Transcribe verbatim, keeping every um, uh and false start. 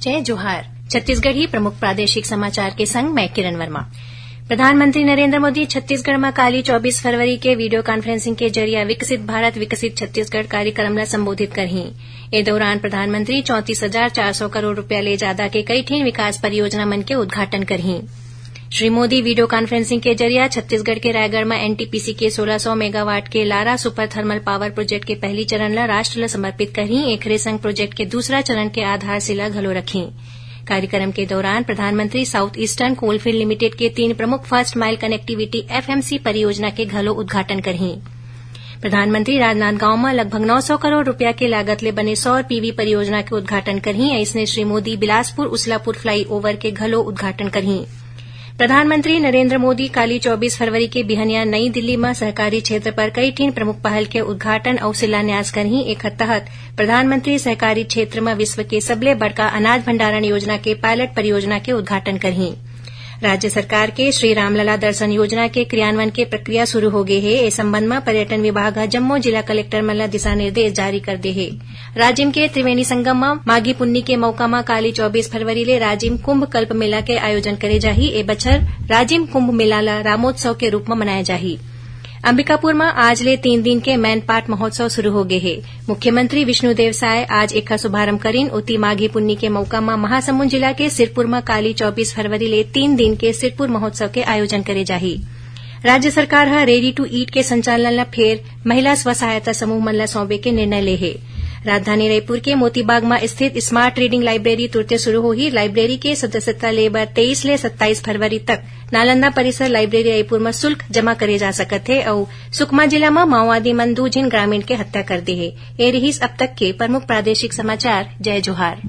जय जोहार। छत्तीसगढ़ी प्रमुख प्रादेशिक समाचार के संग मैं किरण वर्मा। प्रधानमंत्री नरेंद्र मोदी छत्तीसगढ़ म काली चौबीस फरवरी के वीडियो कॉन्फ्रेंसिंग के जरिया विकसित भारत विकसित छत्तीसगढ़ कार्यक्रम ल संबोधित करहीं। ए दौरान प्रधानमंत्री चौंतीस हजार चार सौ करोड़ रुपया ले जादा के कई ठिन विकास परियोजना मन के उद्घाटन करहीं। श्री मोदी वीडियो कॉन्फ्रेंसिंग के जरिया छत्तीसगढ़ के रायगढ़ म एनटीपीसी के सोलह सौ मेगावाट के Lara super thermal power project के पहली चरण ल राष्ट्र ल समर्पित करहीं। एखरे संग प्रोजेक्ट के दूसरा चरण के आधारशिला घलो रखहीं। कार्यक्रम के दौरान प्रधानमंत्री साउथ ईस्टर्न कोलफील्ड लिमिटेड के तीन प्रमुख फर्स्ट माइल कनेक्टिविटी एफएमसी परियोजना के घलो उद्घाटन करहीं। प्रधानमंत्री राजनांदगांव म लगभग नौ सौ करोड़ रुपया के लागत ले बने सौर पीवी परियोजना के उद्घाटन करहीं। अइसने श्री मोदी बिलासपुर उसलापुर फ्लाईओवर के घलो उद्घाटन करहीं। प्रधानमंत्री नरेंद्र मोदी काली चौबीस फरवरी के बिहनिया नई दिल्ली म सहकारी क्षेत्र पर कई ठिन प्रमुख पहल के उद्घाटन अउ शिलान्यास करहीं। एखर तहत प्रधानमंत्री सहकारी क्षेत्र म विश्व के सबले बड़का अनाज भंडारण योजना के पायलट परियोजना के उद्घाटन करहीं। राज्य सरकार के श्री रामलला दर्शन योजना के क्रियान्वयन के प्रक्रिया शुरू हो गे हे। ए संबंध म पर्यटन विभाग ह जम्मो जिला कलेक्टर मन ल दिशा निर्देश जारी कर दे हे। राजिम के त्रिवेणी संगम म माघी पुन्नी के मौका म काली चौबीस फरवरी ले राजिम कुंभ कल्प मेला के आयोजन करे जाही। ए बछर राजिम कुंभ मेला ल रामोत्सव के रूप म मनाए जाही। अंबिकापुर म आज ले तीन दिन के मैनपाट महोत्सव शुरू हो गे हे। मुख्यमंत्री विष्णुदेव साय आज एखर शुभारंभ करिन। ओती माघी पुन्नी के मौका म महासमुंद जिला के सिरपुर म काली चौबीस फरवरी ले तीन दिन के सिरपुर महोत्सव के आयोजन करे जाही। राज्य सरकार ह रेडी टू ईट के संचालन ल फेर महिला स्व सहायता समूह मन ल सौंपे के निर्णय ले हे। राजधानी रायपुर के मोतीबाग म स्थित स्मार्ट रीडिंग लाइब्रेरी तुरते शुरू होही। लाइब्रेरी के सदस्यता ले बर तेईस ले सत्ताईस फरवरी तक नालंदा परिसर लाइब्रेरी रायपुर म शुल्क जमा करे जा सकत हे। अउ सुकमा जिला म माओवादी मन दू झिन ग्रामीण के हत्या कर दे हे। ए रिहिस अब तक के प्रमुख प्रादेशिक समाचार। जय जोहार।